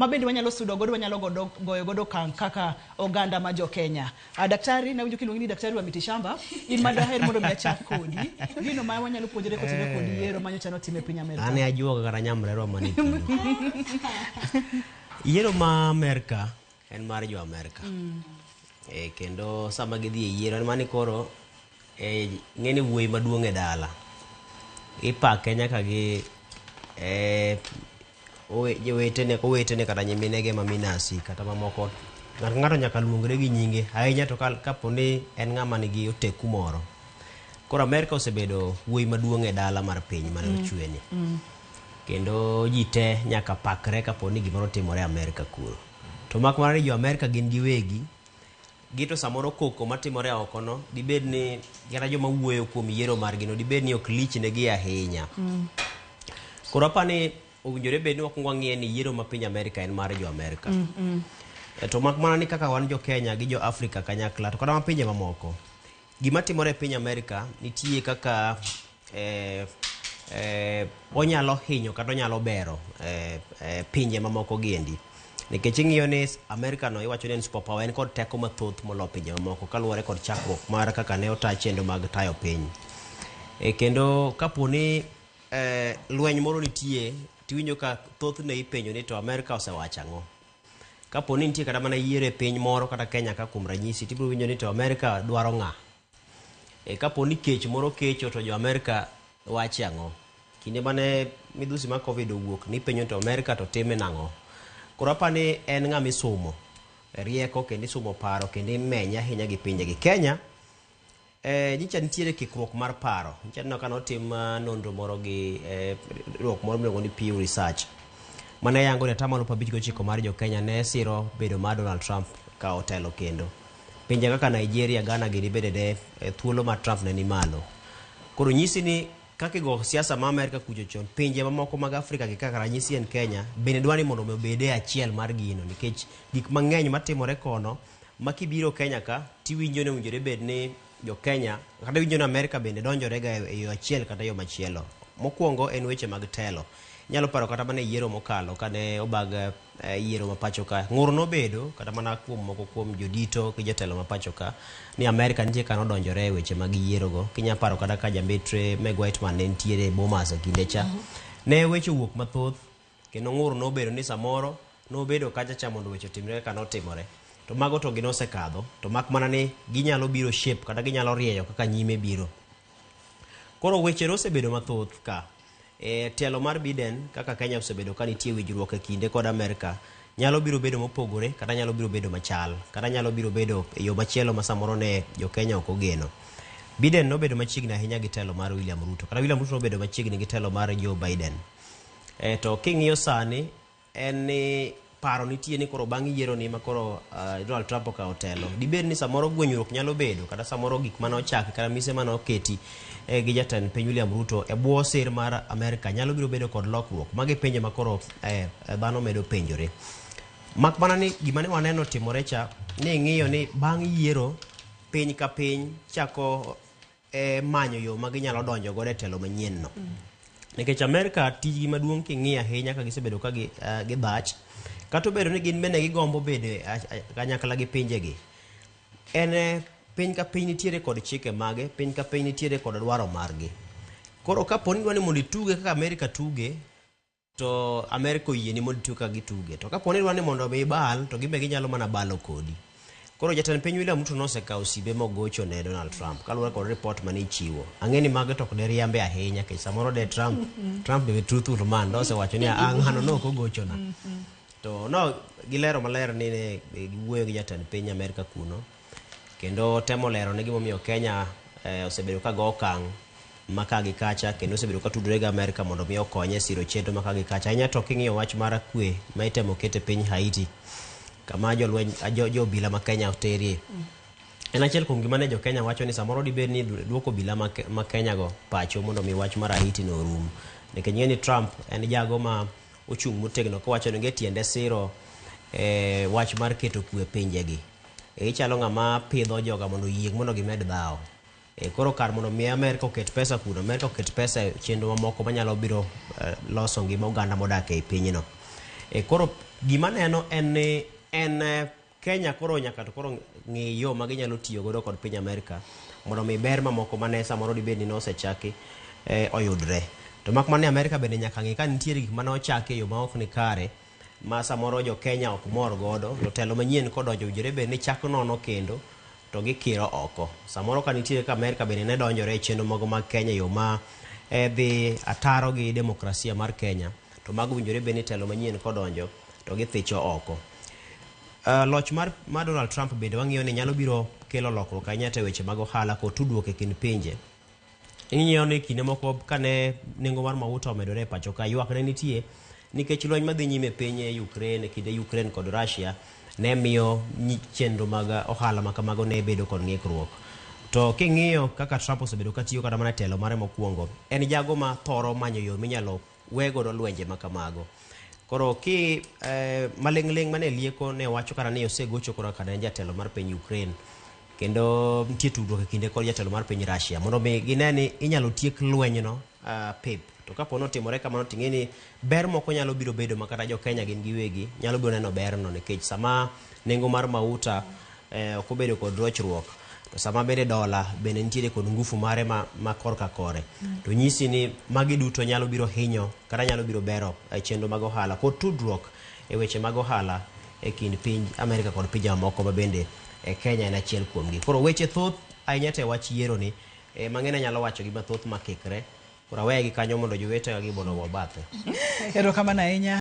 Ma bende wanyalo sudo godo, wanyalo godo, goyo godo okang' kaka oganda ma jo Kenya. Daktari, nawinjo kiluongi ni daktari wa mitishamba, in ma daher mondo mi achak kodi. Gino ma wanyalo puonjore kotenore kod yiero manyocha notim e piny Amerka. An e ajuoga kata nyamrerwa mane kindu. Yiero ma Amerka en mar jo Amerka. Kendo sama gidhi e yiero en mani koro ng'eni wuoyi maduong' e dala. Ipake nyaka gi jowetene, owetene kata nyiminege ma minasi kata mamoko. Ng'ato ka ng'ato nyaka luongre gi nyinge ahinya to kapo ni en ng'ama nigi oteku moro. Koro Amerka osebedo wuoyi maduong' e dala mar piny mane ochweni. Kendo ji te nyaka pakre kapo ni gimoro timore Amerka kuro. To mak mana ni jo Amerka gin giwegi, gito samoro koko matimore oko no, dibed ni kata joma wuoyo kuom yiero margi no, dibed ni ok lich negi ahinya. Koro apani owinjore bed ni wakwongo wang'iye ni yiero ma piny Amerka en mar jo Amerka. To mak mana ni kaka wan jo Kenya gi jo Afrika kanyakla to kata ma pinje mamoko, gima timore e piny Amerka nitie kaka onyalo hinyo kata onyalo bero pinje mamoko giendi. Nikech ing'iyo ni Amerka no iwacho ni en super power, en kod teko mathoth molo pinje mamoko kaluwore kod chakruok mar kaka ne ota chenro mag tayo piny. Kendo kapo ni lweny moro nitie, tiwinjo ka thothne ipenjo ni to Amerka osewacho ang'o. Kapo ni nitie kata mana yiero e piny moro kata Kenya ka kuom ranyisi, tibiro winjo ni to Amerka dwaro ng'a. Kapo ni kech moro kecho to jo Amerka wache ang'o. Kinde mane midhusi mar Covid owuok, nipenjo to Amerka to time nang'o. Koro apa ni en ng'ama isumo rieko kendo isumo paro kendo imenye ahinya gi pinje gi. Kenya, nyicha nitiere kikruok mar paro. Nyicha aneno ka notim nonro moro gi riwruok moro miluongo ni Pew Research. Mane yango ni atamalo 59 mar jo Kenya ne siro bedo mar Donald Trump ka otelo kendo. Pinje kaka Nigeria, Ghana gini bende ne thuolo mar Trump ne ni malo. Koro nyisi ni kaka igo siasa ma Amerka kucho chon, pinje mamoko mag Afrika gi kaka ranyisi en Kenya, bende dwa ni mondo mi obed e achiel mar gino nikech gik mang'eny matimore kono ma kibiro Kenya ka tiwinjo ni owinjore bed ni jo Kenya kata iwinjo ni Amerka bende donjore ga e yo achiel kata yo machielo. Mokwongo en weche mag telo. Inyalo paro kata mana e yiero mokalo kane obag yiero ma pacho ka. Ng'ur nobedo kata mana kuom moko kuom jodito gi jotelo ma pacho ka ni Amerka nitie kaka nodonjore e weche mag yiero go. Kinya paro kata ka jambetre Meg Whitman ne nitiere e Bomas e kinde cha. Ne weche owuok mathoth kendo ng'ur nobedo ni samoro nobedo kacha cha mondo weche otimre kaka notimore. To mago to gin osekadho to mak mana ni ginyalo biro shape kata ginyalo rieyo kaka nyime biro. Koro weche nosebedo mathoth ka. Telo mar Biden kaka Kenya osebedo ka nitie winjruok e kinde kod Amerka nyalo biro bedo mopogore kata nyalo biro bedo machal kata nyalo biro bedo e yo machielo ma samoro ne jo Kenya ok ogeno. Biden nobedo machiegni ahinya gi telo mar William Ruto kata William Ruto nobedo machiegni gi telo mar Joe Biden. To king'iyo sani en ni paro nitie ni koro bang' yiero ni ma koro Donald Trump okawo telo, dibed ni samoro gwenyruok nyalo bedo kata samoro gik mane ochaki kata mise mane oketi gi jatend piny William Ruto e bwo sir mar Amerka nyalo biro bedo kod lokruok. Magi penjo ma koro dhano medo penjore. Mak mana ni gima ne waneno timore cha ni ing'iyo ni bang' yiero piny ka piny chako manyo yo ma ginyalo donjo godo e telo manyien no. Nikech Amerka tijgi maduong' king'iyo ahinya ka gisebedo ka gidhach, kata obedo ni gin bende gigombo bedo kanyakla gi pinjegi, en piny ka piny nitiere kod chike mage, piny ka piny nitiere kod dwaro margi. Koro kapo ni idwa ni mondo ituge kaka Amerka tuge, to Amerka oyieni mondo ituge kaka gituge. To kapo ni idwa ni mondo mi ibal, to gin be ginyalo mana balo kodi. Koro jatend piny William Ruto nosekawo simbe mogocho ne Donald Trump kaluwore kod report mane ichiwo. Ang'e ni mago to ok deriambe ahinya nikech samoro de Trump, Trump be truthful man nosewacho ni ah ng'ano ne ok ogochona. To no gilero maler ni ne giwuoyo gi jatend piny Amerka kuno kendo temo lero ne gimomiyo Kenya osebedo ka go okang' ma ka gi kacha kendo osebedo ka tudore gi Amerka mondo mi okonye e siro chenro ma ka gi kacha. Ahinya to king'iyo wach mar kwe ma itemo ket e piny Haiti kama jolweny jo obila ma Kenya oterie. En achiel kuom gima ne jo Kenya wacho ni samoro dibed ni duoko obila ma Kenya go pacho mondo mi wach mar Haiti no orum. Nikech ing'e ni Trump en jago ma ochung' motegno kowacho ni onge tiende siro wach mar keto kwe e pinjegi. Ichalo ng'ama pidho joga mondo oyieng' mondo gimed dhawo. Koro kar mondo mi Amerka oket pesa kuno, Amerka oket pesa e chenro mamoko manyalo biro loso ngima oganda modak ei pinyno. Koro Gima neno en ni en Kenya koro nyaka to koro ng'i yo ma ginyalo tiyo godo kod piny Amerka mondo mi ber mamoko mane samoro dibed ni nosechaki oyudre. To mak mana ni Amerka bende nyaka ng'i ka nitiere gik mane ochaki e yo ma ok ni kare ma samoro jo Kenya ok mor godo, to telo manyien kodonjo owinjore bed ni chak nono kendo to gikiro oko. Samoro ka nitiere ka Amerka bende ne donjore e chenro mago mag Kenya e yo ma dhi ataro gi demokrasia mar Kenya, to mago owinjore bed ni telo manyien kodonjo to githicho oko. Loch mar, mar Donald Trump bende wang'iyo ni nyalo biro kelo lokruok ahinya e weche mag ohala kod tudruok e kind pinje. Ing'iyo ni kinde moko kane nengo mar mauta omedore e pacho ka, ywak ne nitie nikech lweny madhi nyime e piny Ukraine, e kinde Ukraine kod Russia ne miyo chenro mag ohala ma kamago ne bedo kod ng'ikruok. To king'iyo kaka Trump osebedo katiyo kata mana e telo mare mokwongo, en jago ma thoro manyo yo minyalo we godo lwenje ma kamago. Koro ki maling'ling' mane lieko ne wacho kata ni osegocho koro kane en jatelo mar piny Ukraine kendo nitie tudruok e kinde kod jatelo mar piny Russia mondo mi gine ni inyalo tiek lwenyno pep. To kapo ni otimore kamano to ing'e ni ber moko nyalo biro bedo ma kata jo Kenya gin giwegi nyalo biro neno berno nikech sama nengo mar mauta ok obedo kod rochruok to sama bende dola bende nitiere kod ngufu mare ma korka kore to nyisi ni magi duto nyalo biro hinyo kata nyalo biro bero chenro mag ohala kod tudruok e weche mag ohala e kind piny Amerika kod pinje mamoko ma bende Kenya en achiel kuomgi. Koro weche thoth ahinya te wach yiero ni mang'eny anyalo wacho gi mathoth makikre. Koro aweye gi kanyo mondo jowetega gi mondo ogo bathe. Erokamano ahinya.